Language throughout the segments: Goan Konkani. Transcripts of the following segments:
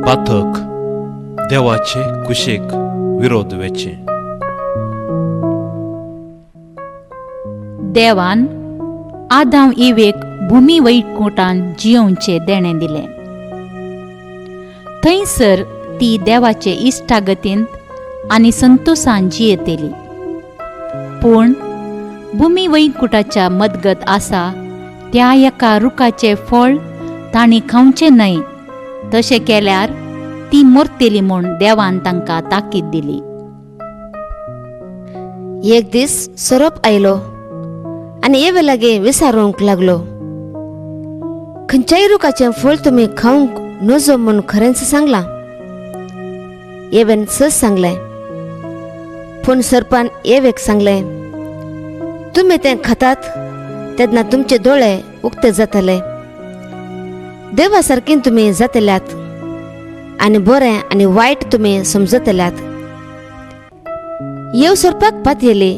पातक देवाचे कुशेक विरोध वेचें. देवान आदाम इवेक भुमी वैकुटान जियोवचें देणें दिलें. थंयसर ती देवाचे इश्टागतींत आनी संतोसान जियेतली. पूण भुमी वैकुटाच्या मदगत आसा त्या एका रुखाचें फळ तांणी खावचें न्हय, तशें केल्यार ती मरतली म्हूण देवान तांकां ताकीद दिली. एक दीस सोरोप आयलो आनी एवे लागीं विचारूंक लागलो, खंयच्याय रुखाचें फळ तुमी खावंक नजो म्हूण खरेंच सांगलां? एवेन सच सांगलें. पूण सर्पान एवेक सांगलें, तुमी तें खातात तेन्ना तुमचे दोळे उक्ते जातले, देवा सारकी तुमी जातल्यात आनी बरें आनी वायट तुमी समजतल्यात. येव सोरपाक पातयेली,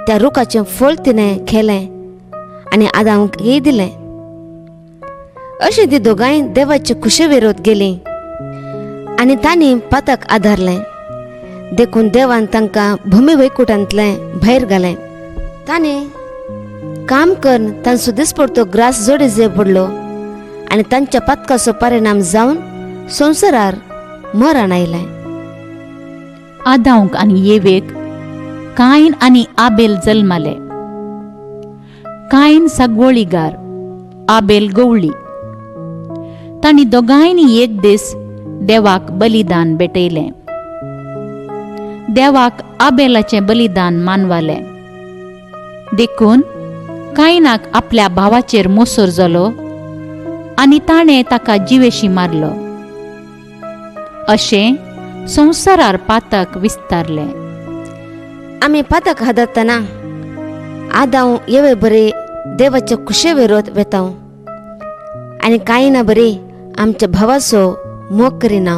त्या रुखाचें फळ तिणें खेलें आनी आदांकय दिलें. अशें ती दोगांय देवाचे खुशे विरोध गेलीं आनी तांणी पातक आदारलें. देखून देवान तांकां भूमी वैकुटांतलें भायर घालें. तांणी काम करून तांचो दिसपडतो ग्रास जोडी जे पडलो आनी तांच्या पातकाचो परिणाम जावन संवसारार मरण आयलें. आदांक आनी येवेक कायन आनी आबेल जल्माले. कायन सागवळीगार, आबेल गवळी. तांणी दोगांयनी एक दीस देवाक बलिदान भेटयलें. देवाक आबेलाचें बलिदान मानवालें. देखून कायनाक आपल्या भावाचेर मोसोर जालो आनी ताणें ताका जिवेशी मारलो. अशें संवसारार पातक विस्तारलें. आमी पातक हादरतना आदांव येवे बरे देवाचे खुशे विरोध वेताव आनी कांय ना बरी आमच्या भावाचो मोग करिना.